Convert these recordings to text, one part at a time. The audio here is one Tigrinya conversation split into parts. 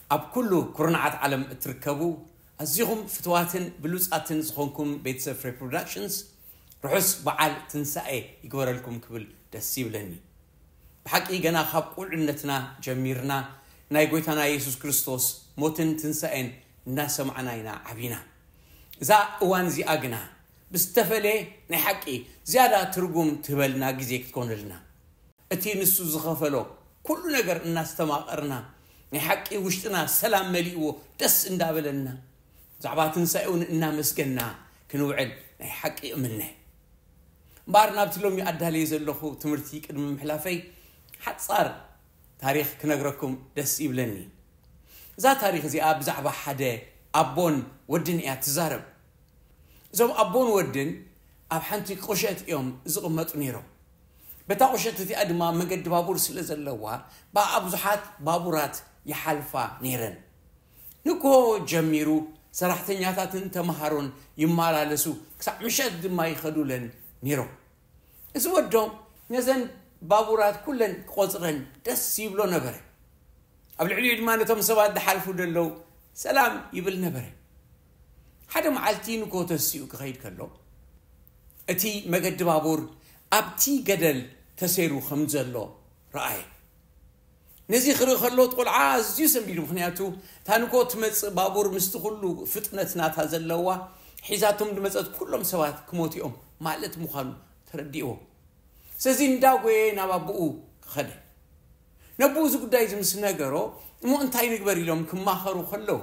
ኣብ ኩሉ ኩርናዓት ዓለም እትርከቡ ኣዚኹም ፍትዋትን ብሉጻትን ዝኾንኩም ቤተሰብ ፍሬ ፕሮዳክሽንስ፣ ርሑስ በዓል ትንሳኤ ይግበረልኩም ክብል ደስ ይብለኒ። ብሓቂ ገና ካብ ቁልዕነትና ጀሚርና ናይ ጎይታና የሱስ ክርስቶስ ሞትን ትንሳኤን እናሰማዕና ኢና ዓቢና። እዛ እዋን እዚኣ ግና ብዝተፈለየ ናይ ሓቂ ዝያዳ ትርጉም ትህበልና ግዜ ክትኮነልና፣ እቲ ንሱ ዝኸፈሎ ኩሉ ነገር እናስተማቐርና፣ ናይ ሓቂ ውሽጥና ሰላም መሊእዎ ደስ እንዳበለና፣ ብዛዕባ ትንሳኤውን እናመስገና ክንውዕል ናይ ሓቂ እምነ። እምበኣር ናብቲ ሎሚ ኣዳልየ ዘለኹ ትምህርቲ ቅድሚ ምሕላፈይ ሓጻር ታሪኽ ክነግረኩም ደስ ይብለኒ። እዛ ታሪኽ እዚኣ ብዛዕባ ሓደ ኣቦን ወድን እያ ትዛረብ። እዞም ኣቦን ወድን ኣብ ሓንቲ ቁሸት እዮም ዝቕመጡ ነይሮም። በታ ቁሸት እቲኣ ድማ መገዲ ባቡር ስለ ዘለዋ፣ ብኣ ብዙሓት ባቡራት ይሓልፋ ነይረን። ንግሆ ጀሚሩ ሰራሕተኛታትን ተምሃሮን ይመላለሱ፣ ክሳዕ ምሸት ድማ ይኸዱለን ነይሮም። እዚ ወዶም ነዘን ባቡራት ኩለን ክቆጽረን ደስ ይብሎ ነበረ። ኣብ ልዕሊኡ ድማ ነቶም ሰባት ዝሓልፉ ዘለዉ ሰላም ይብል ነበረ። ሓደ መዓልቲ ንግሆ ተሲኡ ክኸይድ ከሎ፣ እቲ መገዲ ባቡር ኣብቲ ገደል ተሰይሩ ከም ዘሎ ረኣየ። ነዚ ክርኢ ከሎ እቲ ቆልዓ ኣዝዩ ሰንቢዱ፣ ምኽንያቱ እታ ንግሆ ትመጽእ ባቡር ምስቲ ኩሉ ፍጥነት ናታ ዘለዋ ሒዛቶም ዝመጸት ኩሎም ሰባት ክሞቱ እዮም ማለት ምዃኑ ተረዲእዎ። ስለዚ እንዳጎየ ናብ ኣቦኡ ከደ። ነቦኡ እዚ ጉዳይ እዚ ምስ ነገሮ፣ እሞ እንታይ ንግበር ኢሎም ክማኸሩ ከለዉ፣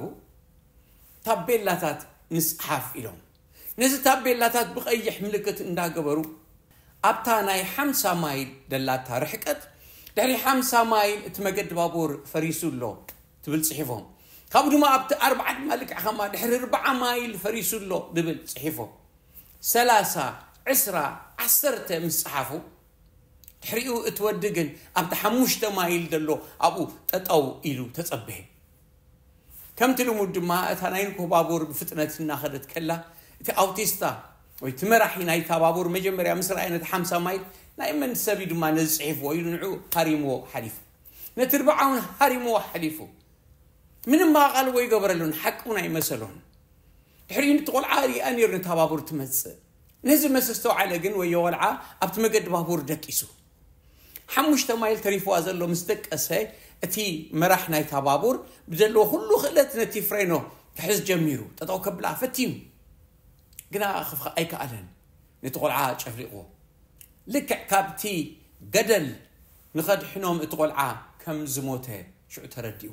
ታቤላታት ንጽሓፍ ኢሎም። ነዚ ታቤላታት ብቐይሕ ምልክት እንዳገበሩ፣ ኣብታ ናይ ሓምሳ ማይል ደላታ ርሕቀት፣ ድሕሪ ሓምሳ ማይል እቲ መገዲ ባቡር ፈሪሱ ኣሎ ትብል ጽሒፎም። ካብኡ ድማ ኣብቲ ኣርብዓ ድማ ልክዕ ከማ ድሕሪ ኣርብዓ ማይል ፈሪሱ ኣሎ ዝብል ጽሒፎም። ሰላሳ፣ ዕስራ፣ ዓሰርተ ምስ ጸሓፉ፣ ድሕሪኡ እቲ ወዲ ግን ኣብቲ ሓሙሽተ ማይል ዘሎ ኣብኡ ጠጠው ኢሉ ተጸበየ። ከምቲ ልሙድ ድማ እታ ናይ ንግሆ ባቡር ብፍጥነት እናኸደት ከላ፣ እቲ ኣውቲስታ ወይ እቲ መራሒ ናይታ ባቡር መጀመርያ ምስ ረኣየ ነቲ ሓምሳ ማይል፣ ናይ መን ሰብ እዩ ድማ ነዚ ጽሒፍዎ ኢሉ ንዕኡ ሃሪምዎ ሓሊፉ። ነቲ ኣርብዓ እውን ሃሪምዎ ሓሊፉ። ምንም ኣቓልቦ ኣይገበረሉን፣ ሓቂ እውን ኣይመሰሎን። ድሕሪኡ ነቲ ቆልዓ ሪኣ ነይሩ ነታ ባቡር ትመጽእ። ነዚ መስ ኣስተውዓለ ግን ወዮ ቆልዓ ኣብቲ መገዲ ባቡር ደቂሱ። ሓሙሽተ ማይል ተሪፍዋ ዘሎ ምስ ደቀሰ፣ እቲ መራሕ ናይታ ባቡር ብዘለዎ ኩሉ ክእለት ነቲ ፍሬኖ ክሕዝ ጀሚሩ። ጠጠው ከብላ ፈቲኑ፣ ግና ክፍ-፣ ኣይከኣለን። ነቲ ቆልዓ ጨፍሊቕዎ። ልክዕ ካብቲ ገደል ንኸድሕኖም እቲ ቆልዓ ከም ዝሞተ ሽዑ ተረዲኡ።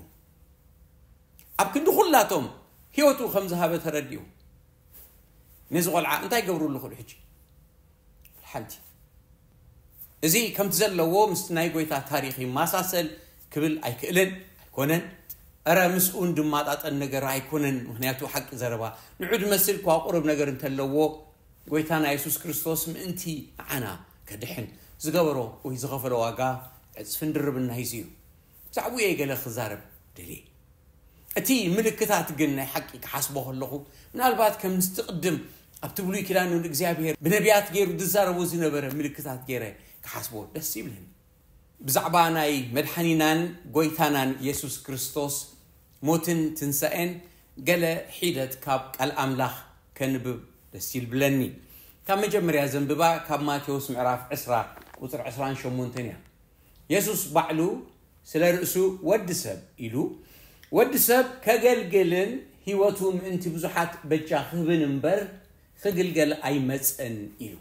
ኣብ ክንዲ ኩላቶም ህይወቱ ከም ዝሃበ ተረዲኡ። ነዚ ቆልዓ እንታይ ገብሩ ኣለኹ ሕጂ? ሓንቲ እዚ ከምቲ ዘለዎ ምስቲ ናይ ጎይታ ታሪኽ ይመሳሰል ክብል ኣይክእልን ኣይኮነን። እረ ምስኡ እንድማጣጠን ነገር ኣይኮነን፣ ምኽንያቱ ሓቂ ዘረባ ንዑ ድመስል እኳ ቁሩብ ነገር እንተለዎ፣ ጎይታና የሱስ ክርስቶስ ምእንቲ ንዓና ከድሕን ዝገበሮ ወይ ዝኸፈሎ ዋጋ ዕጽፍን ድርብን ናይዚ እዩ። ብዛዕባኡ እየ ገለ ክዛረብ ደልየ። እቲ ምልክታት ግን ናይ ሓቂ ክሓስቦ ከለኹ፣ ምናልባት ከም ምስቲ ቅድም ኣብቲ ብሉይ ኪዳን ንእግዚኣብሔር ብነቢያት ገይሩ ዝዛረቦ ዝነበረ ምልክታት ገይረ ክሓስቦ ደስ ይብለኒ። ብዛዕባ ናይ መድሓኒናን ጎይታናን የሱስ ክርስቶስ ሞትን ትንሳኤን ገለ ሒደት ካብ ቃል ኣምላኽ ከንብብ ደስ ይብለኒ። ካብ መጀመርያ ዘንብባ ካብ ማቴዎስ ምዕራፍ ዕስራ ቁጽሪ ዕስራን ሸሞንተን እያ። የሱስ ባዕሉ ስለ ርእሱ ወዲ ሰብ ኢሉ፣ ወዲ ሰብ ከገልግልን ህይወቱ ምእንቲ ብዙሓት በጃ ክህብን እምበር ክግልገል ኣይመጸን ኢሉ።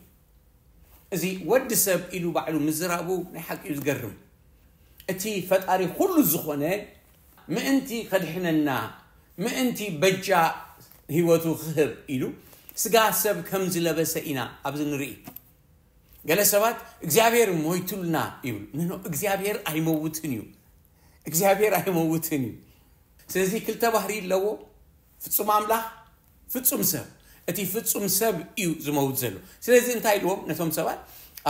እዚ ወዲ ሰብ ኢሉ ባዕሉ ምዝራቡ ናይ ሓቂ እዩ ዝገርም። እቲ ፈጣሪ ኩሉ ዝኾነ ምእንቲ ከድሕነና፣ ምእንቲ በጃ ህይወቱ ክህብ ኢሉ ስጋ ሰብ ከም ዝለበሰ ኢና ኣብዚ ንርኢ። ገለ ሰባት እግዚኣብሔር ሞይቱልና ይብሉ። ኖ፣ ኖ፣ እግዚኣብሔር ኣይመውትን እዩ። እግዚኣብሔር ኣይመውትን እዩ። ስለዚ ክልተ ባህሪ ኣለዎ፣ ፍጹም ኣምላኽ፣ ፍጹም ሰብ። እቲ ፍጹም ሰብ እዩ ዝመውት ዘሎ። ስለዚ እንታይ ኢልዎም ነቶም ሰባት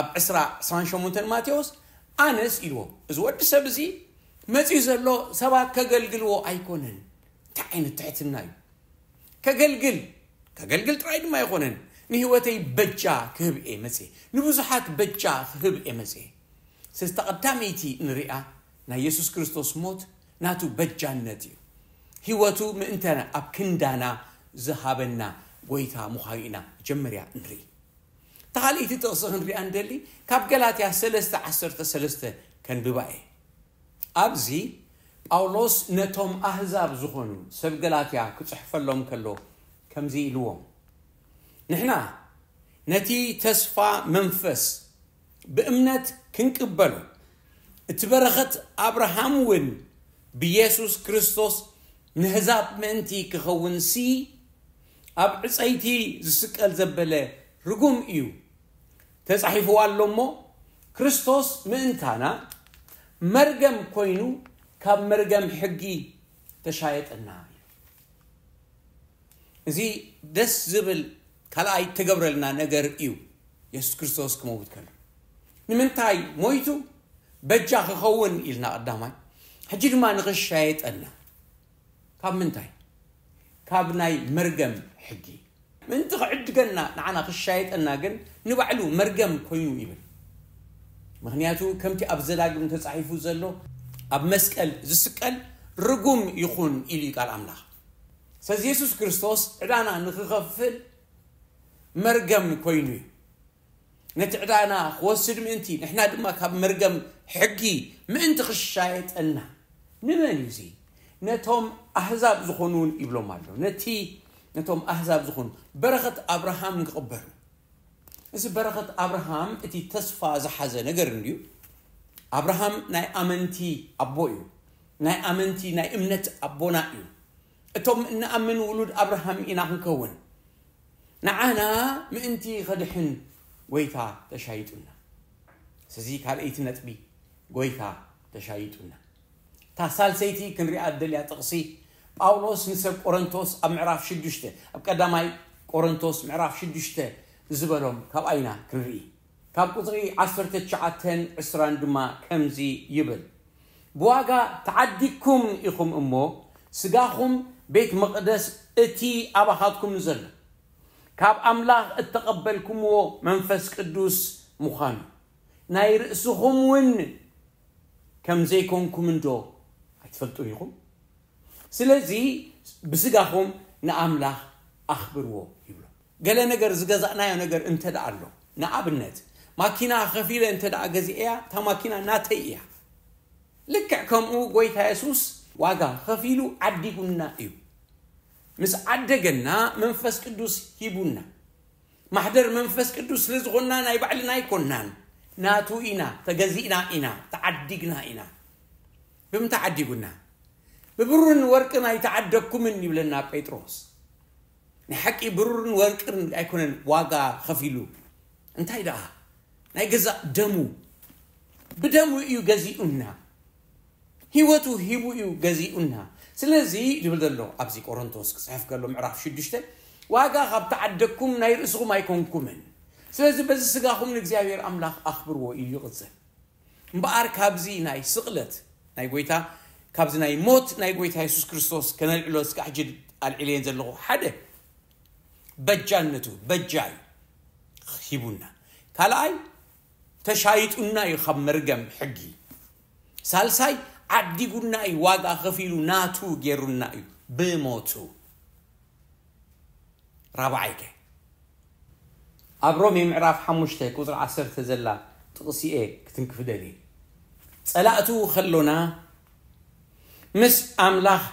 ኣብ ዕስራ ዕስራን ሸሞንተን ማቴዎስ? ኣነስ ኢልዎም፣ እዚ ወዲ ሰብ እዚ መጺኡ ዘሎ ሰባት ከገልግልዎ ኣይኮነን። እንታይ ዓይነት ትሕትና እዩ? ከገልግል፣ ከገልግል ጥራይ ድማ ኣይኮነን፣ ንህይወተይ በጃ ክህብ እየ መጽየ፣ ንብዙሓት በጃ ክህብ እየ መጽየ። ስለዚ እታ ቀዳመይቲ ንሪኣ ናይ የሱስ ክርስቶስ ሞት ናቱ በጃነት እዩ። ህይወቱ ምእንተና ኣብ ክንዳና ዝሃበና ጎይታ ምዃኑ ኢና መጀመርያ ንርኢ። እታ ካልኣይቲ ጥቕሲ ክንሪኣ እንደሊ ካብ ገላትያ ሰለስተ ዓሰርተ ሰለስተ ከንብባ እየ። ኣብዚ ጳውሎስ ነቶም ኣህዛብ ዝኾኑ ሰብ ገላትያ ክጽሕፈሎም ከሎ ከምዚ ኢልዎም፣ ንሕና ነቲ ተስፋ መንፈስ ብእምነት ክንቅበሎ፣ እቲ በረኸት ኣብርሃም እውን ብየሱስ ክርስቶስ ንህዛብ ምእንቲ ክኸውንሲ፣ ኣብ ዕፀይቲ ዝስቀል ዘበለ ርጉም እዩ። ተጻሒፉ ኣሎ እሞ፣ ክርስቶስ ምእንታና መርገም ኮይኑ ካብ መርገም ሕጊ ተሻየጠና እዩ። እዚ ደስ ዝብል ካልኣይ ተገብረልና ነገር እዩ። የሱስ ክርስቶስ ክመውት ከሎ ንምንታይ ሞይቱ? በጃ ክኸውን ኢልና ቀዳማይ፣ ሕጂ ድማ ንኽሻየጠና። ካብ ምንታይ? ካብ ናይ መርገም ሕጊ። ምእንቲ ክዕድገና፣ ንዓና ክሻየጠና ግን ንባዕሉ መርገም ኮይኑ ይብል። ምኽንያቱ ከምቲ ኣብ ዘዳግም ተጻሒፉ ዘሎ፣ ኣብ መስቀል ዝስቀል ርጉም ይኹን ኢሉ እዩ ቃል ኣምላኽ። ስለዚ የሱስ ክርስቶስ ዕዳና ንኽኸፍል መርገም ኮይኑ እዩ። ነቲ ዕዳና ክወስድ ምእንቲ፣ ንሕና ድማ ካብ መርገም ሕጊ ምእንቲ ክሻየጠና። ንመን እዩ እዚ? ነቶም ኣህዛብ ዝኾኑን ይብሎም ኣሎ። ነቲ፣ ነቶም ኣህዛብ ዝኾኑ በረኸት ኣብርሃም ክቕበሉ። እዚ በረኸት ኣብርሃም እቲ ተስፋ ዝሓዘ ነገር እንድዩ። ኣብርሃም ናይ ኣመንቲ ኣቦ እዩ። ናይ ኣመንቲ ናይ እምነት ኣቦና እዩ። እቶም እንኣምን ውሉድ ኣብርሃም ኢና ክንከውን። ንዓና ምእንቲ ኸድሕን ጎይታ ተሻይጡና። ስለዚ ካልኣይቲ ነጥቢ፣ ጎይታ ተሻይጡና። እታ ሳልሰይቲ ክንሪኣ እደልያ ጥቕሲ፣ ጳውሎስ ንሰብ ቆረንቶስ ኣብ ምዕራፍ ሽዱሽተ፣ ኣብ ቀዳማይ ቆረንቶስ ምዕራፍ ሽዱሽተ ዝበሎም ካብኣ ኢና ክንርኢ። ካብ ቁጽሪ ዓሰርተ ትሽዓተን ዕስራን ድማ ከምዚ ይብል፣ ብዋጋ ተዓዲግኩም ኢኹም እሞ፣ ስጋኹም ቤት መቕደስ እቲ ኣባኻትኩም ዘሎ፣ ካብ ኣምላኽ እተቐበልኩምዎ መንፈስ ቅዱስ ምዃኑ፣ ናይ ርእስኹም እውን ከም ዘይኮንኩም እንዶ ኣይትፈልጡን ኢኹም? ስለዚ ብስጋኹም ንኣምላኽ ኣኽብርዎ ይብሎ። ገለ ነገር ዝገዛእናዮ ነገር እንተ ደኣ ኣሎ፣ ንኣብነት ማኪና ከፊለ እንተ ደኣ ገዚኤያ፣ እታ ማኪና ናተይ እያ። ልክዕ ከምኡ ጎይታ የሱስ ዋጋ ከፊሉ ዓዲጉና እዩ። ምስ ዓደገና መንፈስ ቅዱስ ሂቡና። ማሕደር መንፈስ ቅዱስ ስለ ዝኾንና ናይ ባዕልና ኣይኮንናን። ናቱ ኢና፣ ተገዚእና ኢና፣ ተዓዲግና ኢና። ብምንታይ ዓዲጉና? ብብሩርን ወርቅን ኣይተዓደግኩምን ይብለና ጴጥሮስ። ናይ ሓቂ ብሩርን ወርቅን ኣይኮነን ዋጋ ከፊሉ። እንታይ ደኣ? ናይ ገዛእ ደሙ። ብደሙ እዩ ገዚኡና። ህይወቱ ሂቡ እዩ ገዚኡና። ስለዚ ድብል ዘሎ ኣብዚ ቆሮንቶስ ክጽሕፍ ከሎ ምዕራፍ ሽዱሽተ፣ ዋጋ ካብ ተዓደግኩም ናይ ርእስኹም ኣይኮንኩምን። ስለዚ በዚ ስጋኹም ንእግዚኣብሔር ኣምላኽ ኣኽብርዎ ኢሉ ይቕጽል። እምበኣር ካብዚ ናይ ስቕለት ናይ ጎይታ፣ ካብዚ ናይ ሞት ናይ ጎይታ የሱስ ክርስቶስ ከነልዕሎ እስካዕ ሕጂ ኣልዒለየን ዘለኹ፣ ሓደ በጃነቱ፣ በጃ እዩ ሂቡና። ካልኣይ ተሻይጡና እዩ ካብ መርገም ሕጊ። ሳልሳይ ዓዲጉና እዩ፣ ዋጋ ከፊሉ ናቱ ገይሩና እዩ ብሞቱ። ራብዓይ ከ ኣብ ሮሜ ምዕራፍ ሓሙሽተ ቁጽሪ ዓሰርተ ዘላ ጥቕሲ እየ ክትንክፍ ደልየ። ጸላእቱ ከሎና ምስ ኣምላኽ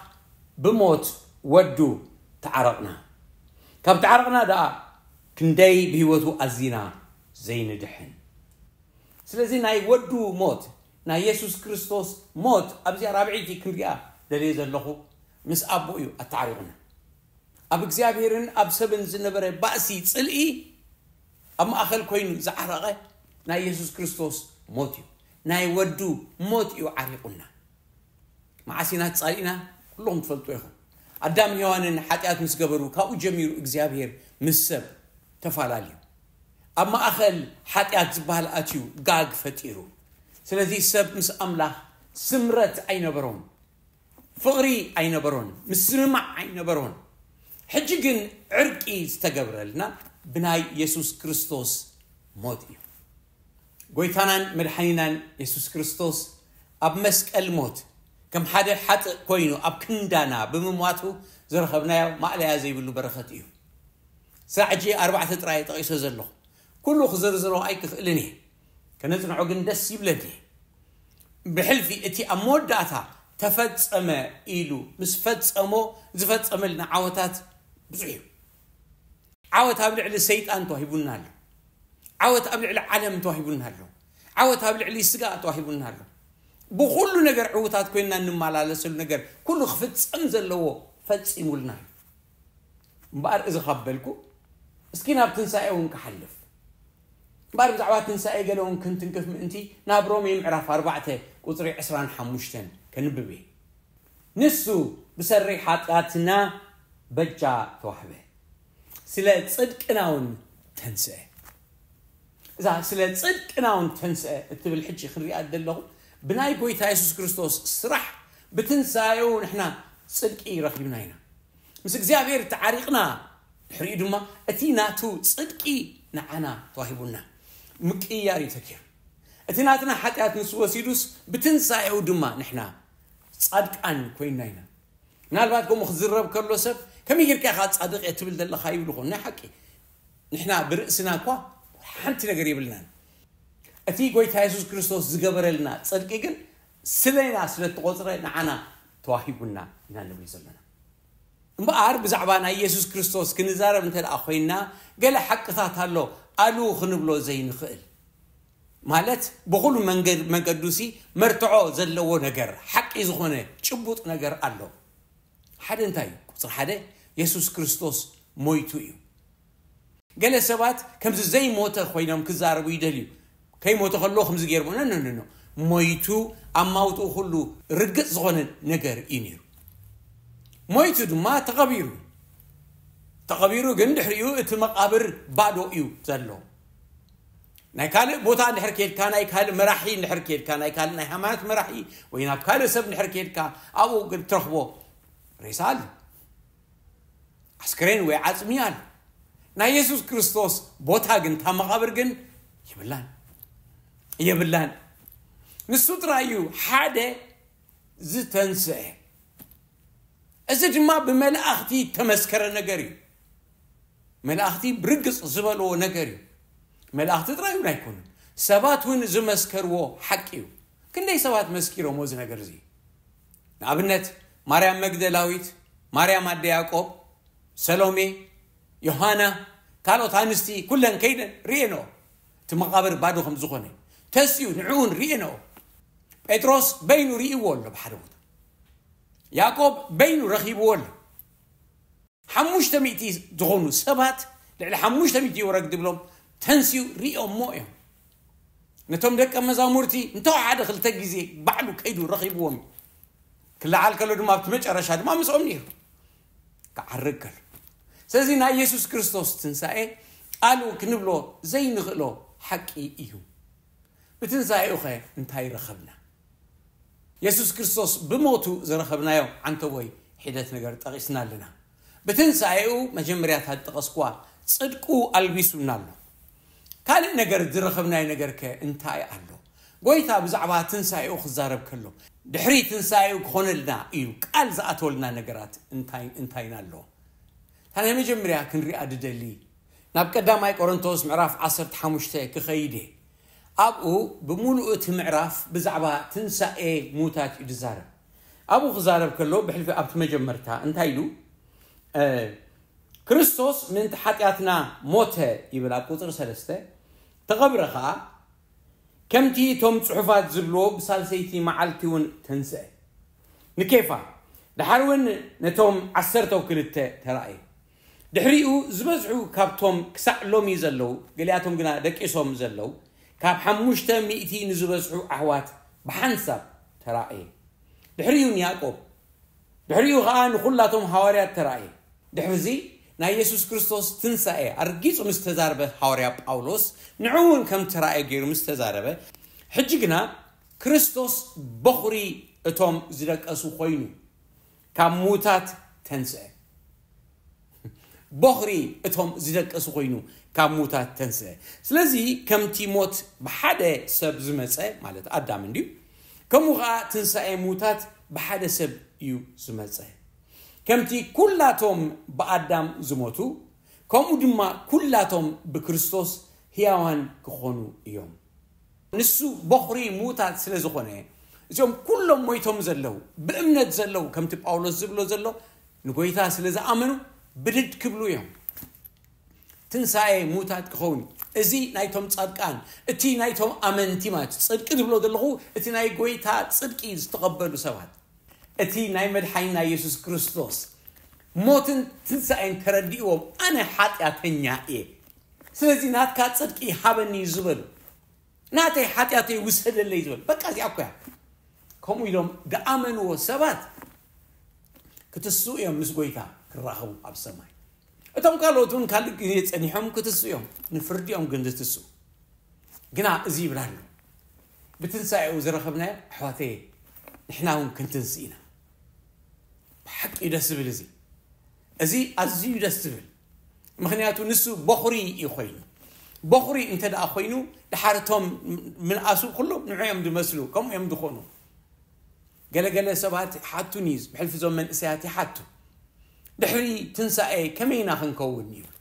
ብሞት ወዱ ተዓረቕና። ካብ ተዓረቕና ደኣ ክንደይ ብህይወቱ ኣዚና ዘይንድሕን። ስለዚ ናይ ወዱ ሞት፣ ናይ የሱስ ክርስቶስ ሞት ኣብዚኣ ራብዒቲ ክንሪኣ ደልየ ዘለኹ ምስ ኣቦ እዩ ኣተዓሪቑና። ኣብ እግዚኣብሔርን ኣብ ሰብን ዝነበረ ባእሲ ጽልኢ ኣብ ማእኸል ኮይኑ ዝዓረቐ ናይ የሱስ ክርስቶስ ሞት እዩ። ናይ ወዱ ሞት እዩ ዓሪቑና። መዓስ ኢና ተጻሊእና? ኩልኹም ትፈልጡ ኢኹም። ኣዳም ሔዋንን ሓጢኣት ምስ ገበሩ ካብኡ ጀሚሩ እግዚኣብሔር ምስ ሰብ ተፈላለዩ። ኣብ ማእኸል ሓጢኣት ዝበሃል ኣትዩ ጋግ ፈጢሩ። ስለዚ ሰብ ምስ ኣምላኽ ስምረት ኣይነበሮን። ፍቕሪ ኣይነበሮን፣ ምስምማዕ ኣይነበሮን። ሕጂ ግን ዕርቂ ዝተገብረልና ብናይ የሱስ ክርስቶስ ሞት እዩ። ጎይታናን መድሓኒናን የሱስ ክርስቶስ ኣብ መስቀል ሞት ከም ሓደ ሓጥእ ኮይኑ ኣብ ክንዳና ብምሟቱ ዝረኸብናዮ ማእለያ ዘይብሉ በረኸት እዩ። ስራዕ ሕጂ ኣርባዕተ ጥራይ ጠቒሶ ዘለኹ፣ ኩሉ ክዝርዝሮ ኣይክኽእልን እየ። ከነጽንዖ ግን ደስ ይብለኒ። ብሕልፊ እቲ ኣብ መወዳእታ ተፈጸመ ኢሉ ምስ ፈጸሞ ዝፈጸመልና ዓወታት ብዙሕ እዩ። ዓወት ኣብ ልዕሊ ሰይጣን ተዋሂቡና ኣሎ። ዓወት ኣብ ልዕሊ ዓለም ተዋሂቡና ኣሎ። ዓወት ኣብ ልዕሊ ስጋ ተዋሂቡና ኣሎ። ብኹሉ ነገር ዕውታት ኮይንና እንመላለሰሉ ነገር ኩሉ ክፍጸም ዘለዎ ፈጺሙልና እዩ። እምበኣር እዚ ካብ በልኩ፣ እስኪ ናብ ትንሳኤ እውን ክሓልፍ። እምበኣር ብዛዕባ ትንሳኤ ገለ እውን ክንትንክፍ ምእንቲ ናብ ሮሜ ምዕራፍ ኣርባዕተ ቁጽሪ ዕስራን ሓሙሽተን ከንብብ እየ። ንሱ ብሰሪ ሓጢኣትና በጃ ተዋህበ፣ ስለ ጽድቅና እውን ተንስአ። እዛ ስለ ጽድቅና እውን ተንስአ እትብል ሕጂ ክንሪኣ ዘለኹ፣ ብናይ ጎይታ የሱስ ክርስቶስ ስራሕ ብትንሳኤኡ ንሕና ጽድቂ ረኺብና ኢና። ምስ እግዚኣብሔር ተዓሪቕና፣ ድሕሪኡ ድማ እቲ ናቱ ጽድቂ ንዓና ተዋሂቡና። ምቅይያር እዩ ተኪሩ። እቲ ናትና ሓጢኣት ንሱ ወሲዱስ ብትንሳኤኡ ድማ ንሕና ጻድቃን ኮይንና ኢና። ምናልባት ከምኡ ክዝረብ ከሎ ሰብ፣ "ከመይ ጌርካ ኢኻ ጻድቕ እየ ትብል ዘለኻ?" ይብሉ ኾን። ናይ ሓቂ ንሕና ብርእስና እኳ ሓንቲ ነገር የብልናን። እቲ ጎይታ የሱስ ክርስቶስ ዝገበረልና ጽድቂ ግን ስለና ስለ እተቖጽረ ንዓና ተዋሂቡና ኢና ንብል ዘለና። እምበኣር ብዛዕባ ናይ የሱስ ክርስቶስ ክንዛረብ እንተ ደኣ ኮይንና፣ ገለ ሓቅታት ኣሎ ኣሉ ክንብሎ ዘይንኽእል። ማለት ብኹሉ መንገድ-፣ መገዱሲ መርትዖ ዘለዎ ነገር፣ ሓቂ ዝኾነ ጭቡጥ ነገር ኣሎ። ሓደ እንታይ እዩ? ቁጽሪ ሓደ፣ የሱስ ክርስቶስ ሞይቱ እዩ። ገለ ሰባት ከምዚ ዘይሞተ ኮይኖም ክዛረቡ ይደልዩ። ከይሞተ ከሎ ከምዚ ገይርሞ፣ ኖ፣ ኖ፣ ኖ፣ ኖ። ሞይቱ፣ ኣብ ማውትኡ ኩሉ ርግጽ ዝኾነ ነገር እዩ ነይሩ። ሞይቱ ድማ ተቐቢሩ። ተቐቢሩ ግን ድሕሪኡ እቲ መቓብር ባዶ እዩ ዘሎ። ናይ ካልእ ቦታ እንድሕር ኬድካ፣ ናይ ካልእ መራሒ እንድሕር ኬድካ፣ ናይ ካልእ ናይ ሃይማኖት መራሒ ወይ ናብ ካልእ ሰብ እንድሕር ኬድካ፣ ኣብኡ ግን ትረኽቦ ሬሳ ኣሎ። ኣስክሬን ወይ ዓጽሚ ኣሎ። ናይ የሱስ ክርስቶስ ቦታ ግን፣ እታ መቓብር ግን የብላን። የብላን። ንሱ ጥራይ እዩ ሓደ ዝተንስአ። እዚ ድማ ብመላእኽቲ ተመስከረ ነገር እዩ። መላእኽቲ ብርግጽ ዝበልዎ ነገር እዩ። መላእኽቲ ጥራይ እውን ኣይኮኑን፣ ሰባት እውን ዝመስከርዎ ሓቂ እዩ። ክንደይ ሰባት መስኪሮሞ እዚ ነገር እዚ? ንኣብነት፣ ማርያም መግደላዊት፣ ማርያም ኣደ ያዕቆብ፣ ሰሎሜ፣ ዮሃና፣ ካልኦት ኣንስቲ ኩለን ከይደን ርእየንኦ፣ እቲ መቓብር ባዶ ከም ዝኾነ። ተሲኡ ንዕኡ እውን ርእየንኦ። ጴጥሮስ በይኑ ርእይዎ ኣሎ ብሓደ ቦታ። ያዕቆብ በይኑ ረኺብዎ ኣሎ። ሓሙሽተ ሚእቲ ዝኾኑ ሰባት፣ ልዕሊ ሓሙሽተ ሚእቲ ይወረግ ዝብሎም ተንሲኡ ርእዮሞ እዮም። ነቶም ደቀ መዛሙርቲ እንተወሓደ ክልተ ግዜ ባዕሉ ከይዱ ረኺብዎም እዩ። ክለዓል ከሎ ድማ ኣብቲ መጨረሻ ድማ ምስኦም ነይሩ። ክዓርግ ከሎ። ስለዚ ናይ የሱስ ክርስቶስ ትንሳኤ ኣሉ ክንብሎ ዘይንኽእሎ ሓቂ እዩ። ብትንሳኤኡኸ እንታይ ረኸብና? የሱስ ክርስቶስ ብሞቱ ዝረኸብናዮ ዓንተቦይ ሒደት ነገር ጠቒስና ኣለና። ብትንሳኤኡ መጀመርያታት ጠቐስኳ ጽድቁ ኣልቢሱና ኣሎ። ካልእ ነገር ዝረኸብናዮ ነገርከ እንታይ ኣሎ? ጎይታ ብዛዕባ ትንሳኤኡ ክዛረብ ከሎ፣ ድሕሪ ትንሳኤኡ ክኾነልና ኢሉ ቃል ዝኣተወልና ነገራት እንታይ፣ እንታይን ኣሎ? እታ ናይ መጀመርያ ክንሪኣ ድደሊ፣ ናብ ቀዳማይ ቆሮንቶስ ምዕራፍ ዓሰርተ ሓሙሽተ ክኸይድ እየ። ኣብኡ ብምሉኡ እቲ ምዕራፍ ብዛዕባ ትንሳኤ ሙታት እዩ ዝዛረብ። ኣብኡ ክዛረብ ከሎ ብሕልፊ ኣብቲ መጀመርታ እንታይ ኢሉ? እ፣ "ክርስቶስ ምእንቲ ሓጢኣትና ሞተ" ይብል ኣብ ቁጽሪ ሰለስተ፣ "ተቐብረ ኸኣ፣ ከምቲ እቶም ጽሑፋት ዝብልዎ ብሳልሰይቲ መዓልቲ እውን ተንስአ። ንኬፋ፣ ደሓር እውን ነቶም ዓሰርተው ክልተ ተራእየ። ድሕሪኡ ዝበዝሑ ካብቶም ክሳዕ ሎሚ ዘለዉ፣ ገሊኣቶም ግና ደቂሶም ዘለዉ፣ ካብ ሓሙሽተ ሚእቲ ንዝበዝሑ ኣሕዋት ብሓንሳብ ተራእየ። ድሕሪኡ ንያዕቆብ፣ ድሕሪኡ ኸኣ ንኹላቶም ሃዋርያት ተራእየ።" ድሕርዚ ናይ የሱስ ክርስቶስ ትንሳኤ ኣርጊጹ ምስ ተዛረበ ሃዋርያ ጳውሎስ ንዕኡ እውን ከም ተራእየ ገይሩ ምስ ተዛረበ፣ ሕጂ ግና ክርስቶስ በኹሪ እቶም ዝደቀሱ ኮይኑ ካብ ሙታት ተንስአ። በኹሪ እቶም ዝደቀሱ ኮይኑ ካብ ሙታት ተንስአ። ስለዚ ከምቲ ሞት ብሓደ ሰብ ዝመጸ፣ ማለት ኣዳም እንድዩ፣ ከምኡ ኸኣ ትንሳኤ ሙታት ብሓደ ሰብ እዩ ዝመጸ። ከምቲ ኩላቶም ብኣዳም ዝሞቱ፣ ከምኡ ድማ ኩላቶም ብክርስቶስ ህያዋን ክኾኑ እዮም። ንሱ በኹሪ ምዉታት ስለ ዝኾነ፣ እዚኦም ኩሎም ሞይቶም ዘለዉ፣ ብእምነት ዘለዉ፣ ከምቲ ጳውሎስ ዝብሎ ዘሎ፣ ንጎይታ ስለ ዝኣመኑ ብድድ ክብሉ እዮም። ትንሳኤ ምዉታት ክኸውን እዩ። እዚ ናይቶም ጻድቃን፣ እቲ ናይቶም ኣመንቲ ማለት እዩ። ጽድቂ ዝብሎ ዘለኹ፣ እቲ ናይ ጎይታ ጽድቂ ዝተቐበሉ ሰባት፣ እቲ ናይ መድሓኒና የሱስ ክርስቶስ ሞትን ትንሳኤን ተረዲእዎም፣ ኣነ ሓጢኣተኛ እየ፣ ስለዚ ናትካ ጽድቂ ሃበኒ ዝበሉ፣ ናተይ ሓጢኣተይ ውሰደለይ ዝበሉ፣ በቃ እዚኣ እኮ እያ። ከምኡ ኢሎም ዝኣመንዎ ሰባት ክትስኡ እዮም፣ ምስ ጎይታ ክራኸቡ ኣብ ሰማይ። እቶም ካልኦት እውን ካልእ ግዜ ጸኒሖም ክትስኡ እዮም፣ ንፍርዲ እዮም ግን ዝትስኡ። ግና እዚ ይብል ኣሎ፣ ብትንሳኤኡ ዝረኸብናዮ፣ ኣሕዋተየ፣ ንሕና እውን ክንትንስእ ኢና። ብሓቂ እዩ ደስ ዝብል እዚ። እዚ ኣዝዩ ደስ ዝብል። ምኽንያቱ ንሱ በኹሪ እዩ ኮይኑ። በኹሪ እንተ ደኣ ኮይኑ፣ ድሓር እቶም ምንኣሱ ኩሎም ንዑ እዮም ዝመስሉ፣ ከምኡ እዮም ዝኾኑ። ገለገለ ሰባት ሓቱኒ፣ ብሕልፊ እዞም መንእሰያት ይሓቱ። ድሕሪ ትንሳኤ ከመይ ኢና ክንከውን ይብሉ።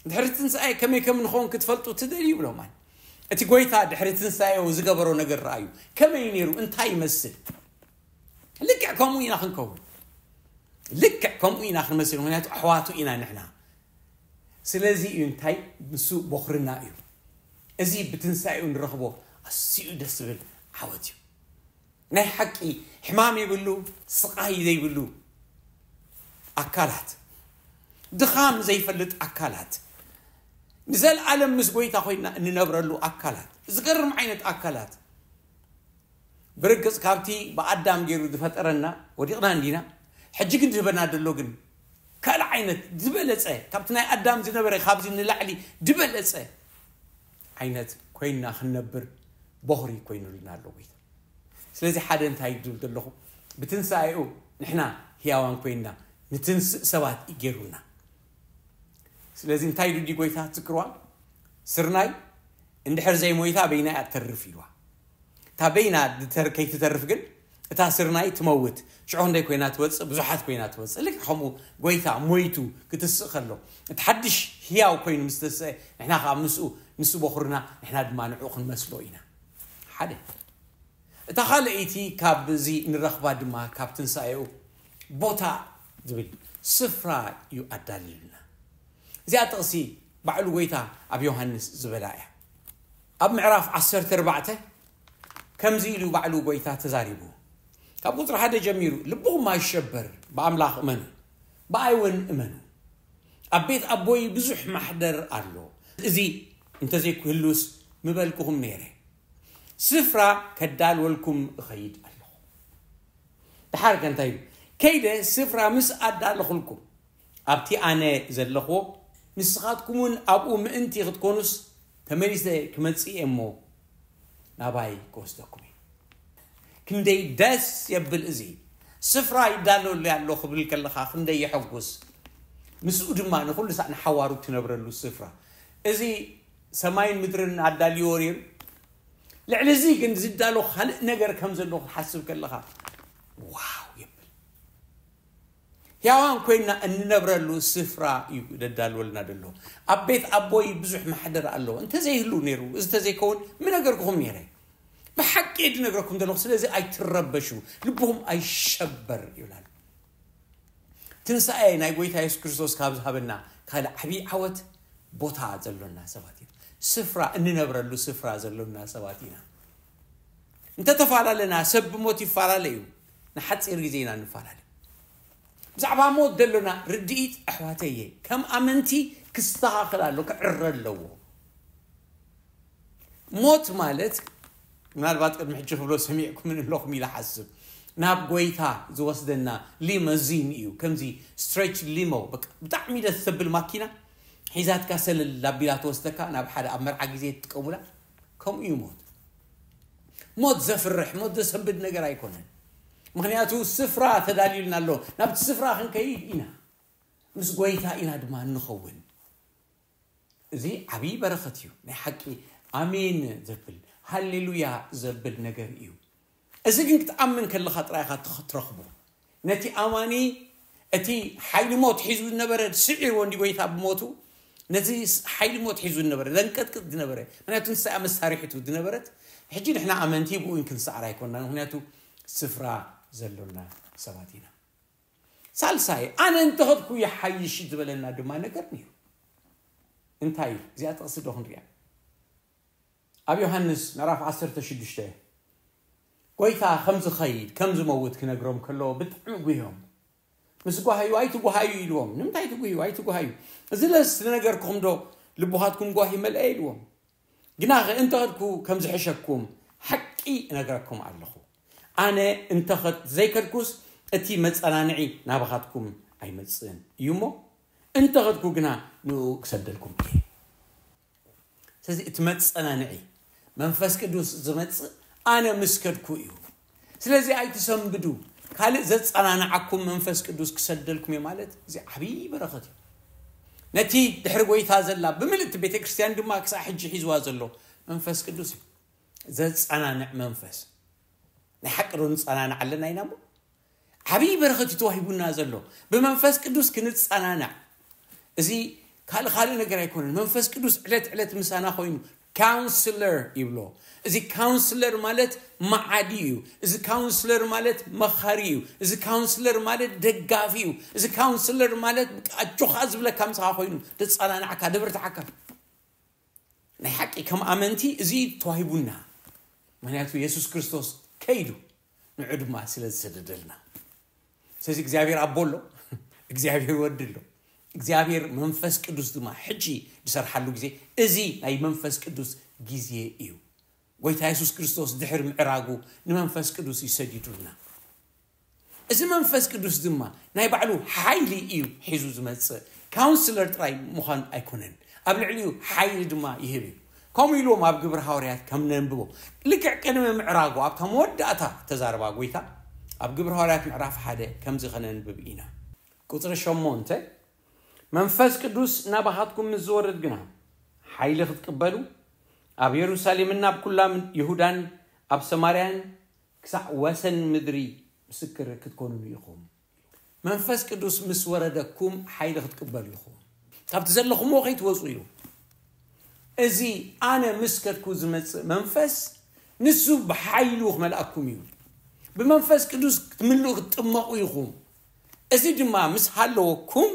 ድሕሪ ትንሳኤ ከመይ ከም ንኸውን ክትፈልጡ ትደልዩ ይብሎም። ማለት እቲ ጎይታ ድሕሪ ትንሳኤኡ ዝገበሮ ነገር ረኣዩ። ከመይ ነይሩ? እንታይ ይመስል? ልክዕ ከምኡ ኢና ክንከውን። ልክዕ ከምኡ ኢና ክንመስል፣ ምኽንያቱ ኣሕዋቱ ኢና ንሕና። ስለዚ እዩ እንታይ ንሱ በኹርና እዩ። እዚ ብትንሳኤኡ ንረኽቦ ኣዝዩ ደስ ዝብል ዓወት እዩ። ናይ ሓቂ ሕማም የብሉ፣ ስቓይ ዘይብሉ ኣካላት፣ ድኻም ዘይፈልጥ ኣካላት፣ ንዘለኣለም ምስ ጎይታ ኮይና እንነብረሉ ኣካላት፣ ዝገርም ዓይነት ኣካላት። ብርግጽ ካብቲ ብኣዳም ገይሩ ዝፈጠረና ወዲቕና እንዲና። ሕጂ ግን ዝህበና ዘሎ ግን ካልእ ዓይነት ዝበለጸ፣ ካብቲ ናይ ኣዳም ዝነበረ ካብዚ ንላዕሊ ዝበለጸ ዓይነት ኮይንና ክንነብር በኹሪ ኮይኑልና ኣሎ ጎይታ። ስለዚ ሓደ እንታይ ይብል ዘለኹ፣ ብትንሳኤኡ ንሕና ህያዋን ኮይንና ንትንስእ ሰባት እዩ ገይሩና። ስለዚ እንታይ ኢሉ ድዩ ጎይታ ትዝክርዋ? ስርናይ እንድሕር ዘይሞይታ በይና እያ ትተርፍ ኢልዋ። እታ በይና ድተር-፣ ከይትተርፍ ግን እታ ስርናይ ትመውት። ሽዑ ክንደይ ኮይና ትወፅእ? ብዙሓት ኮይና ትወፅእ። ልክዕ ከምኡ ጎይታ ሞይቱ ክትስእ ከሎ፣ እቲ ሓድሽ ህያው ኮይኑ ምስ ተስአ፣ ንሕና ከዓ ምስኡ፣ ንሱ በኹርና፣ ንሕና ድማ ንዕኡ ክንመስሎ ኢና። ሓደ። እታ ካልኣይቲ ካብዚ ንረኽባ ድማ ካብ ትንሳኤኡ ቦታ ዝብል ስፍራ እዩ ኣዳልዩልና። እዚኣ ጥቕሲ ባዕሉ ጎይታ ኣብ ዮሃንስ ዝበላ እያ። ኣብ ምዕራፍ ዓሰርተ ኣርባዕተ ከምዚ ኢሉ ባዕሉ ጎይታ ተዛሪቡ። ካብ ቁጽሪ ሓደ ጀሚሩ፣ ልብኹም ኣይሸበር፣ ብኣምላኽ እመኑ፣ ብኣይ እውን እመኑ። ኣብ ቤት ኣቦይ ብዙሕ ማሕደር ኣሎ። እዚ እንተዘይክህሉስ ምበልኩኹም ነይረ። ስፍራ ከዳልወልኩም እኸይድ ኣለኹ። ደሓር ከ እንታይ ኢሉ? ከይደ ስፍራ ምስ ኣዳለኹልኩም፣ ኣብቲ ኣነ ዘለኹዎ፣ ንስኻትኩም እውን ኣብኡ ምእንቲ ክትኮኑስ፣ ተመሊሰ ክመጽእ እየ እሞ፣ ናባይ ክወስደኩም እዩ። ክንደይ ደስ የብል እዚ። ስፍራ ይዳለወሉ ኣሎ ክብል ከለኻ ክንደይ የሐጉስ። ምስኡ ድማ ንኹሉ ሳዕ ንሓዋሩ ትነብረሉ ስፍራ። እዚ ሰማይን ምድርን ኣዳልዎ ነይሩ። ልዕሊ እዚ ግን ዝዳሎ ካልእ ነገር ከም ዘሎ ክትሓስብ ከለኻ፣ ዋው የብል። ሕያዋን ኮይንና እንነብረሉ ስፍራ እዩ ደዳልወልና ዘሎ። ኣብ ቤት ኣቦይ ብዙሕ ማሕደር ኣሎ። እንተዘይህሉ ነይሩ፣ እዚ እንተዘይከውን ምነገርኩኹም ነይረ። ብሓቂ እየ ድነግረኩም ዘለኹ፣ ስለዚ ኣይትረበሹ፣ ልብኹም ኣይሸበር ይብላል። ትንሳኤ ናይ ጎይታ የሱስ ክርስቶስ ካብ ዝሃበና ካልእ ዓብዪ ዓወት፣ ቦታ ዘሎና ሰባት ኢና። ስፍራ፣ እንነብረሉ ስፍራ ዘሎና ሰባት ኢና። እንተተፈላለና፣ ሰብ ብሞት ይፈላለ እዩ። ንሓጺር ግዜ ኢና እንፈላለ። ብዛዕባ ሞት ዘሎና ርድኢት፣ ኣሕዋተየ፣ ከም ኣመንቲ ክስተኻኸል ኣሎ፣ ክዕረ ኣለዎ። ሞት ማለት፣ ምናልባት ቅድሚ ሕጂ ክብሎ ሰሚዕኩምን ኣለኹም ኢለ ሓስብ፣ ናብ ጎይታ ዝወስደና ሊመዚን እዩ። ከምዚ ስትሬች ሊሞ፣ በቃ፣ ብጣዕሚ ደስ ዘብል ማኪና፣ ሒዛትካ ሰለል ኣቢላ ትወስደካ፣ ናብ ሓደ ኣብ መርዓ ግዜ ትጥቀሙላ። ከምኡ እዩ ሞት። ሞት ዘፍርሕ፣ ሞት ዘሰንብድ ነገር ኣይኮነን። ምኽንያቱ ስፍራ ተዳልዩልና ኣሎ። ናብቲ ስፍራ ክንከይድ ኢና። ምስ ጎይታ ኢና ድማ እንኸውን። እዚ ዓብዪ በረኸት እዩ። ናይ ሓቂ ኣሜን ዘብል፣ ሃሌሉያ ዘብል ነገር እዩ። እዚ ግን ክትኣምን ከለኻ ጥራይ ኢኻ ትኽ- ትረኽቦ። ነቲ ኣማኒ እቲ ሓይሊ ሞት ሒዙ ዝነበረ ስዒርዎ እንዲ ጎይታ ብሞቱ፣ ነቲ ስ- ሓይሊ ሞት ሒዙ ዝነበረ፣ ዘንቀጥቅጥ ዝነበረ፣ ምክንያቱ ንሳ እያ መሳርሒቱ ዝነበረት። ሕጂ ንሕና ኣመንቲ ብኡ ክንሰዓር ኣይኮንና፣ ምክንያቱ ስፍራ ዘሎና ሰባት ኢና። ሳልሳይ፣ ኣነ እንተኸድኩ ይሓይሽ ዝበለና ድማ ነገር ነይሩ። እንታይ እዩ? እዚኣ ጥቕሲ ዶ ክንሪኣ? ኣብ ዮሃንስ ምዕራፍ ዓሰርተ ሽዱሽተ፣ ጎይታ ከም ዝኸይድ ከም ዝመውት ክነግሮም ከሎ ብጣዕሚ ጉህዮም። ምስ ጓሃዩ ኣይትጓሃዩ ኢልዎም። ንምንታይ ትጉህዩ? ኣይትጓሃዩ። እዚ ለስ ዝነገርኩኹም ዶ ልቡኻትኩም ጓሂ መልአ ኢልዎም። ግናኸ እንተኸድኩ ከም ዝሕሸኩም ሓቂ እነግረኩም ኣለኹ። ኣነ እንተኸድ ዘይከድኩስ እቲ መጸናንዒ ናባኻትኩም ኣይመጽእን እዩ እሞ፣ እንተኸድኩ ግና ንኡ ክሰደልኩም እየ። ስለዚ እቲ መጸናንዒ መንፈስ ቅዱስ ዝመጽእ ኣነ ምስ ከድኩ እዩ። ስለዚ ኣይትሰንብዱ። ካልእ ዘጸናንዓኩም መንፈስ ቅዱስ ክሰደልኩም እዩ ማለት እዚ ዓብዪ በረኸት እዩ። ነቲ ድሕሪ ጎይታ ዘላ ብምልእቲ ቤተ ክርስቲያን ድማ ክሳዕ ሕጂ ሒዝዋ ዘሎ መንፈስ ቅዱስ እዩ። ዘጸናንዕ መንፈስ። ናይ ሓቂ ዶ ንጸናንዕ ኣለና ኢና እሞ? ዓብዪ በረኸት እዩ ተዋሂቡና ዘሎ። ብመንፈስ ቅዱስ ክንጸናናዕ። እዚ ካልእ ካልእ ነገር ኣይኮነን። መንፈስ ቅዱስ ዕለት ዕለት ምሳና ኮይኑ ካውንስለር ይብሎ። እዚ ካውንስለር ማለት መዓዲ እዩ። እዚ ካውንስለር ማለት መኻሪ እዩ። እዚ ካውንስለር ማለት ደጋፊ እዩ። እዚ ካውንስለር ማለት ኣጆኻ ዝብለካ ምሳኻ ኮይኑ ደጸናናዕካ ደብርትዓካ። ናይ ሓቂ ከም ኣመንቲ እዚ ተዋሂቡና። ምክንያቱ የሱስ ክርስቶስ ከይዱ ንዑ ድማ ስለ ዝሰደደልና። ስለዚ እግዚኣብሔር ኣቦ ኣሎ፣ እግዚኣብሔር ወዲ ኣሎ፣ እግዚኣብሔር መንፈስ ቅዱስ ድማ ሕጂ ዝሰርሓሉ ግዜ እዚ ናይ መንፈስ ቅዱስ ግዜ እዩ። ጎይታ የሱስ ክርስቶስ ድሕሪ ምዕራጉ ንመንፈስ ቅዱስ ይሰዲዱልና። እዚ መንፈስ ቅዱስ ድማ ናይ ባዕሉ ሓይሊ እዩ ሒዙ ዝመጽእ። ካውንስለር ጥራይ ምዃን ኣይኮነን፣ ኣብ ልዕሊኡ ሓይሊ ድማ ይህብ እዩ። ከምኡ ኢልዎም ኣብ ግብሪ ሃዋርያት ከም ነንብቦ ልክዕ ቅድሚ ምዕራጉ ኣብታ መወዳእታ ተዛረባ ጎይታ ኣብ ግብሪ ሃዋርያት ምዕራፍ ሓደ ከምዚ ከነንብብ ኢና። ቁፅሪ ሸሞንተ፣ መንፈስ ቅዱስ ናባኻትኩም ምስ ዝወርድ ግና ሓይሊ ክትቅበሉ ኣብ የሩሳሌምን ኣብ ኩላ ይሁዳን ኣብ ሰማርያን ክሳዕ ወሰን ምድሪ ምስክር ክትኮኑኒ ኢኹም። መንፈስ ቅዱስ ምስ ወረደኩም ሓይሊ ክትቅበሉ ኢኹም። ካብቲ ዘለኹምዎ ከይትወፁ ኢሉ። እዚ ኣነ ምስ ከድኩ ዝመፅእ መንፈስ ንሱ ብሓይሉ ክመልኣኩም እዩ። ብመንፈስ ቅዱስ ክትምልኡ ክትጥመቑ ኢኹም። እዚ ድማ ምስ ሃለወኩም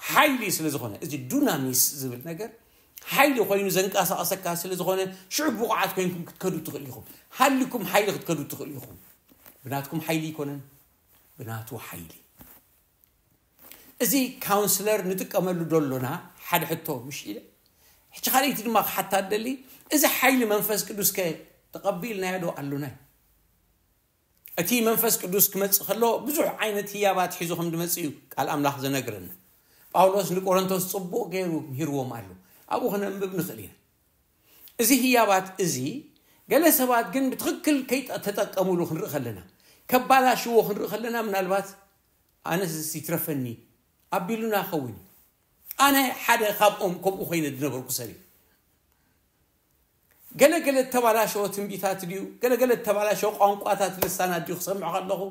ሓይሊ ስለ ዝኾነ፣ እዚ ዱናሚስ ዝብል ነገር ሓይሊ ኮይኑ ዘንቀሳቐሰካ ስለ ዝኾነ ሽዑ ብቑዓት ኮይንኩም ክትከዱ ትኽእሉ ኢኹም። ሃልኩም ሓይሊ ክትከዱ ትኽእሉ ኢኹም። ብናትኩም ሓይሊ ኣይኮነን፣ ብናቱ ሓይሊ። እዚ ካውንስለር ንጥቀመሉ ዶ ኣሎና ሓደ ሕቶ ምሽ ኢለ። ሕጂ ካልኣይቲ ድማ ክሓታ ደሊ፣ እዚ ሓይሊ መንፈስ ቅዱስ ከ ተቐቢልናዮ ዶ ኣሎና? እቲ መንፈስ ቅዱስ ክመጽእ ከሎ ብዙሕ ዓይነት ህያባት ሒዙ ከም ዝመጽእ እዩ ቃል ኣምላኽ ዘነግረና። ጳውሎስ ንቆሮንቶስ ጽቡቕ ገይሩ ምሂርዎም ኣሎ። ኣብኡ ክነንብብ ንኽእል ኢና። እዚ ህያባት እዚ ገለ ሰባት ግን ብትኽክል ከይተጠቀሙሉ ክንርኢ ከለና፣ ከባላሽዎ ክንርኢ ከለና ምናልባት ኣነስ ይትረፈኒ ኣቢሉና ኸውን። ኣነ ሓደ ካብኦም ከምኡ ኮይነ ዝነበርኩ ሰብ እዩ። ገለገለ ተባላሸወ ትንቢታት ድዩ፣ ገለገለ ተባላሸወ ቋንቋታት ልሳናት ድዩ ክሰምዕ ከለኹ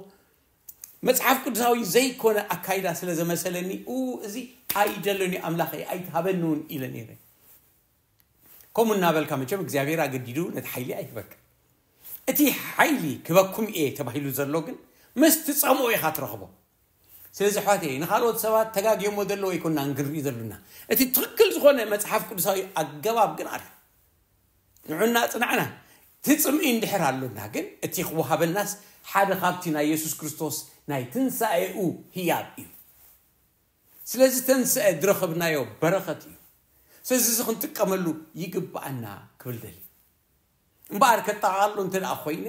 መጽሓፍ ቅዱሳዊ ዘይኮነ ኣካይዳ ስለ ዘመሰለኒ፣ "ኡ፣ እዚ ኣይደለኒ ኣምላኸይ ኣይትሃበኒ እውን" ኢለ ነይረ። ከምኡ እናበልካ መቸም እግዚኣብሔር ኣገዲዱ ነቲ ሓይሊ ኣይህበካ። እቲ ሓይሊ ክበኩም እየ ተባሂሉ ዘሎ ግን ምስ ትጸምኦ ኢኻ ትረኽቦ። ስለዚ ኣሕዋተይ ንኻልኦት ሰባት ተጋግዮሞ ዘለዉ ኣይኮናን ክንርኢ ዘለና። እቲ ትኽክል ዝኾነ መጽሓፍ ቅዱሳዊ ኣገባብ ግን ኣሎ። ንዑና ጽናዕና ትጽምኢ እንድሕር ኣሎና ግን እቲ ክወሃበናስ ሓደ ካብቲ ናይ የሱስ ክርስቶስ ናይ ትንሳኤኡ ህያብ እዩ። ስለዚ ተንስአ ዝረኸብናዮ በረኸት እዩ። ስለዚ እዚ ክንጥቀመሉ ይግብኣና ክብል ደሊ። እምበኣር ከጠቓሎ እንተ ደኣ ኮይነ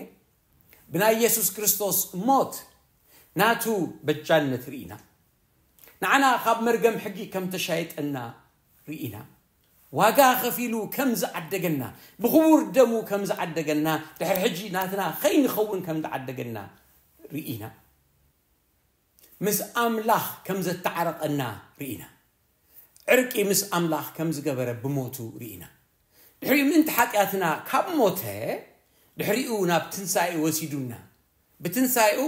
ብናይ የሱስ ክርስቶስ ሞት ናቱ በጃነት ርኢና። ንዓና ካብ መርገም ሕጊ ከም ተሻየጠና ርኢና። ዋጋ ከፊሉ ከም ዝዓደገና፣ ብኽቡር ደሙ ከም ዝዓደገና፣ ድሕሪ ሕጂ ናትና ከይንኸውን ከም ዝዓደገና ርኢና። ምስ ኣምላኽ ከም ዘተዓረቐና ርኢና። ዕርቂ ምስ ኣምላኽ ከም ዝገበረ ብሞቱ ርኢና። ድሕሪኡ ምእንቲ ሓጢኣትና ካብ ሞተ፣ ድሕሪኡ ናብ ትንሳኤ ወሲዱና። ብትንሳኤኡ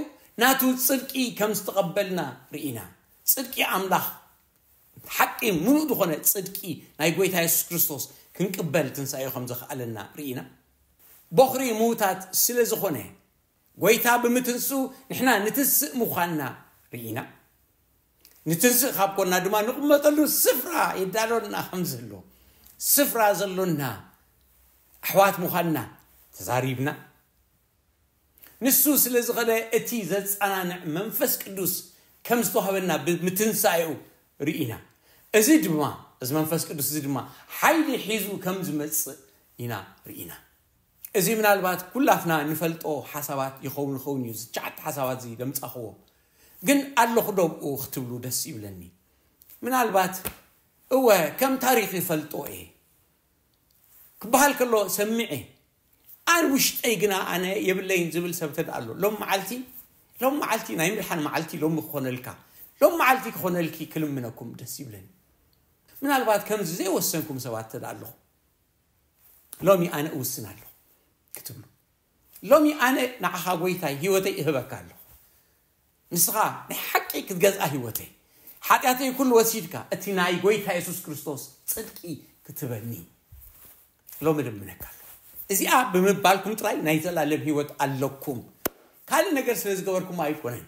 ናቱ ጽድቂ ከም ዝተቐበልና ርኢና። ጽድቂ ኣምላኽ፣ ሓቂ ምሉእ ዝኾነ ጽድቂ ናይ ጎይታ የሱስ ክርስቶስ ክንቅበል ትንሳኤኡ ከም ዘኽኣለና ርኢና። ቦኽሪ ምዉታት ስለ ዝኾነ፣ ጎይታ ብምትንስኡ ንሕና ንትንስእ ምዃንና ርኢና። ንትንስእ ካብ ኮና ድማ ንቕመጠሉ ስፍራ ይዳሎና ከም ዘሎ፣ ስፍራ ዘሎና ኣሕዋት ምዃንና ተዛሪብና። ንሱ ስለ ዝኸለ እቲ ዘጸናንዕ መንፈስ ቅዱስ ከም ዝተዋህበና ብምትንሳኤኡ ርኢና። እዚ ድማ፣ እዚ መንፈስ ቅዱስ እዚ ድማ ሓይሊ ሒዙ ከም ዝመጽእ ኢና ርኢና። እዚ ምናልባት ኩላትና ንፈልጦ ሓሳባት ይኸውን ይኸውን እዩ፣ እዚ ትሽዓተ ሓሳባት እዚ ዘምጻኽዎ። ግን ኣለኹ ዶ ብኡ ክትብሉ ደስ ይብለኒ። ምናልባት እወ ከም ታሪኽ ይፈልጦ እየ ክበሃል ከሎ ሰሚዐ፣ ኣን ውሽጠይ ግና ኣነ የብለይን ዝብል ሰብ ተደኣ ኣሎ። ሎም መዓልቲ፣ ሎም መዓልቲ ናይ ምድሓን መዓልቲ ሎሚ ክኾነልካ፣ ሎም መዓልቲ ክኾነልኪ ክልምነኩም ደስ ይብለኒ። ምናልባት ከምዚ ዘይወሰንኩም ሰባት ተደኣ ኣለኹ፣ ሎሚ ኣነ እውስን ኣለኹ ክትብሉ። ሎሚ ኣነ ንዓኻ ጎይታይ ህይወተይ እህበካ ኣለኹ። ንስኻ ናይ ሓቂ ክትገዝኣ ህይወተይ፣ ሓጢኣተይ ኩሉ ወሲድካ፣ እቲ ናይ ጎይታ የሱስ ክርስቶስ ጽድቂ ክትበኒ ሎሚ ልምነካ ኣለኹ። እዚኣ ብምባልኩም ጥራይ ናይ ዘላለም ህይወት ኣለኩም። ካልእ ነገር ስለ ዝገበርኩም ኣይኮነን፣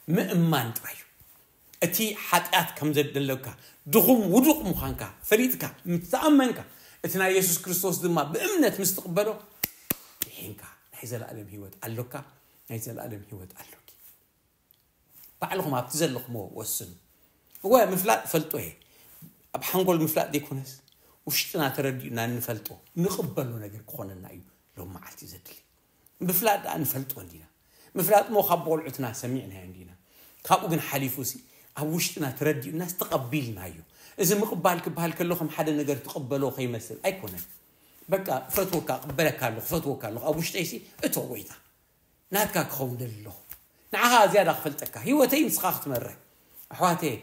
ምእማን ጥራይ እዩ። እቲ ሓጢኣት ከም ዘደለካ፣ ድኹም ውዱቕ ምዃንካ ፈሊጥካ ምስ ተኣመንካ፣ እቲ ናይ የሱስ ክርስቶስ ድማ ብእምነት ምስ ትቕበሎ፣ ድሒንካ ናይ ዘላለም ህይወት ኣሎካ፣ ናይ ዘላለም ህይወት ኣሎኪ። ባዕልኹም ኣብቲ ዘለኹምዎ ወስኑ። እወ፣ ምፍላጥ እፈልጦ እየ። ኣብ ሓንጎል ምፍላጥ ዘይኮነስ፣ ውሽጥና ተረዲኡና እንፈልጦ፣ ንቕበሎ ነገር ክኾነና እዩ ሎም መዓልቲ ዘድሊ። ምፍላጥ ደኣ ንፈልጦ እንዲና። ምፍላጥ እሞ ካብ ቆልዑትና ሰሚዕናዮ እንዲና። ካብኡ ግን ሓሊፉ ሲ ኣብ ውሽጥና ተረዲኡናስ ተቐቢልናዮ። እዚ ምቕባል ክበሃል ከሎ ከም ሓደ ነገር ትቕበሎ ከይመስል ኣይኮነን። በቃ እፈትወካ፣ እቕበለካ ኣለኹ፣ እፈትወካ ኣለኹ። ኣብ ውሽጠይ ሲ እቶ ጎይታ ናትካ ክኸውን ደሊ ኣለኹ። ንዓኻ ዝያዳ ክፈልጠካ፣ ህይወተይ ንስኻ ክትመርሕ። ኣሕዋተየ፣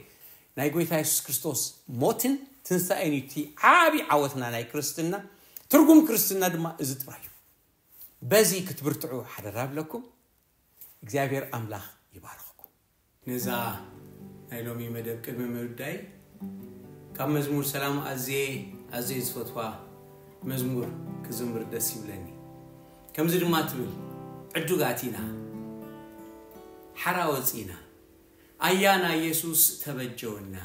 ናይ ጎይታ የሱስ ክርስቶስ ሞትን ትንሳኤን እዩ እቲ ዓቢ ዓወትና ናይ ክርስትና። ትርጉም ክርስትና ድማ እዚ ጥራይ እዩ። በዚ ክትብርትዑ ሓደራ እብለኩም። እግዚኣብሔር ኣምላኽ ይባርኽኩም። ነዛ ናይ ሎሚ መደብ ቅድሚ ምውዳይ፣ ካብ መዝሙር ሰላም ኣዝየ፣ ኣዝየ ዝፈትዋ መዝሙር ክዝምር ደስ ይብለኒ። ከምዚ ድማ ትብል፣ ዕዱጋት ኢና፣ ሓራ ወጺእና፣ ኣያና የሱስ ተበጀወና።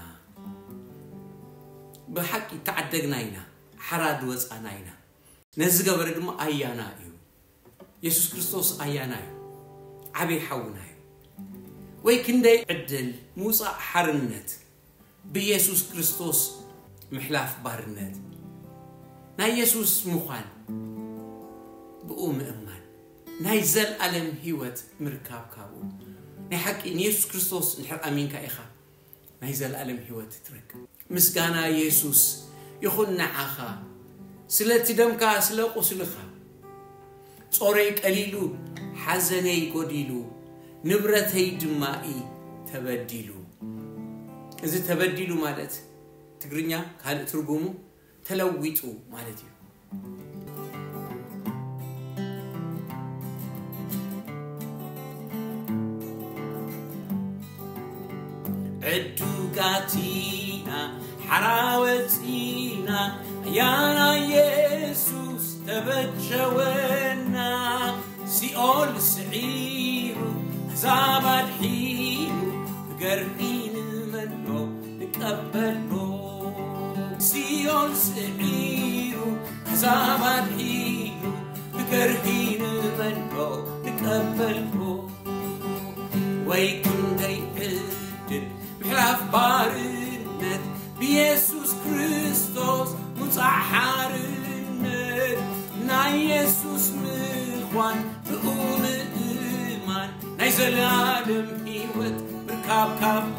ብሓቂ ተዓደግና ኢና፣ ሓራ ዝወጻና ኢና። ነዚ ገበረ ድማ ኣያና እዩ። የሱስ ክርስቶስ ኣያና እዩ። ዓብዪ ሓውና እዩ። ወይ ክንደይ ዕድል ምውጻእ ሓርነት ብየሱስ ክርስቶስ ምሕላፍ ባርነት። ናይ የሱስ ምዃን፣ ብኡ ምእማን፣ ናይ ዘልኣለም ህይወት ምርካብ ካብኡ። ናይ ሓቂ ንየሱስ ክርስቶስ እንድሕር ኣሚንካ ኢኻ፣ ናይ ዘልኣለም ህይወት ትረክብ። ምስጋና የሱስ ይኹን ንዓኻ፣ ስለቲ ደምካ፣ ስለ ቁስልኻ። ጾረይ ቀሊሉ፣ ሓዘነይ ጎዲሉ፣ ንብረተይ ድማ እዩ ተበዲሉ። እዚ ተበዲሉ ማለት ትግርኛ ካልእ ትርጉሙ ተለዊጡ ማለት እዩ። ዕዱጋት ኢና፣ ሓራ ወጺእና፣ ኣያና የሱስ ተበጀወና። ሲኦል ስዒሩ፣ ኣሕዛብ ኣድሒኑ፣ ብገርሂ ንመኖ ንቀበሎ። ሲኦል ስዒሩ፣ ኣሕዛብ ኣድሒኑ፣ ብገርሂ ንመኖ ንቀበሎ። ወይ ክንደይ ዕድል ምሕላፍ ባርነት፣ ብየሱስ ክርስቶስ ምውጻእ ሓርነት። ናይ የሱስ ምዃን ብኡ ምእማን፣ ናይ ዘላለም ህይወት ምርካብ ካብኡ።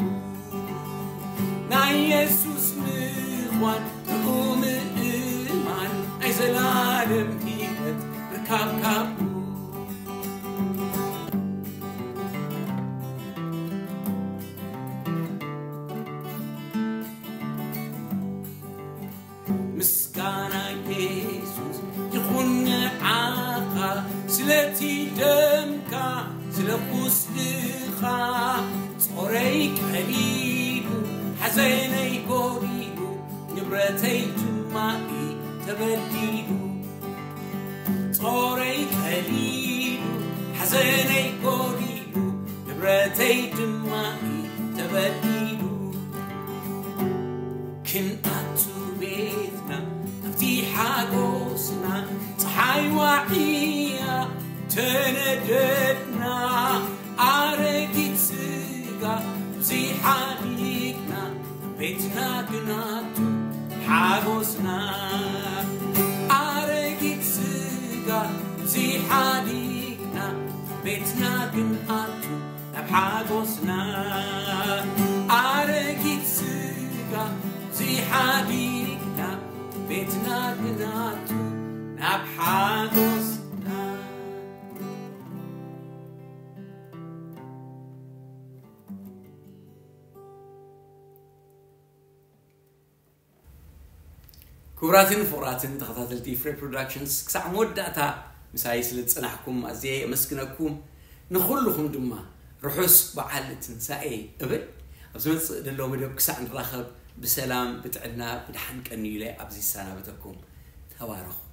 ናይ የሱስ ምዃን ብኡ ምእማን፣ ናይ ዘላለም ህይወት ምርካብ ካብኡ። ምስጋና የሱስ ይኹን ንዓኻ፣ ስለቲ ደምካ ስለ ቁስልኻ ጾረይ ቀሊሉ ሓዘነይ ጎዲሉ ንብረተይ ድማ እዩ ተበዲሉ ጾረይ ቀሊሉ ሓዘነይ ጎዲሉ ንብረተይ ድማ እዩ ተበዲሉ ክንኣቱ ቤትና ኣብቲ ሓጎስና ፀሓይ ዋዕያ ተነደድና ኣረጊት ስጋ ብዙ ሓዲግና ቤትና ግናቱ ሓጎስና ኣረጊት ስጋ ብዙ ሓዲግና ቤትና ግናቱ ናብ ሓጎስና ኣረጊት ስጋ ዘይሓዲግና ቤትና ግናቱ ናብ ሓጎስና ክቡራትን ፍቑራትን ተኸታተልቲ ፍሬ ፕሮዳክሽንስ ክሳዕ መወዳእታ ምሳይ ስለ ዝጸናሕኩም ኣዝየ የመስግነኩም። ንኹልኹም ድማ ርሑስ በዓል ትንሳኤ እብል። ኣብ ዝመጽእ ዘሎ መደብ ክሳዕ ንራኸብ ብሰላም ብጥዕና ብድሓን ቀንዩ ኢለ ኣብዚ ይሰናበተኩም። ተባረኹ።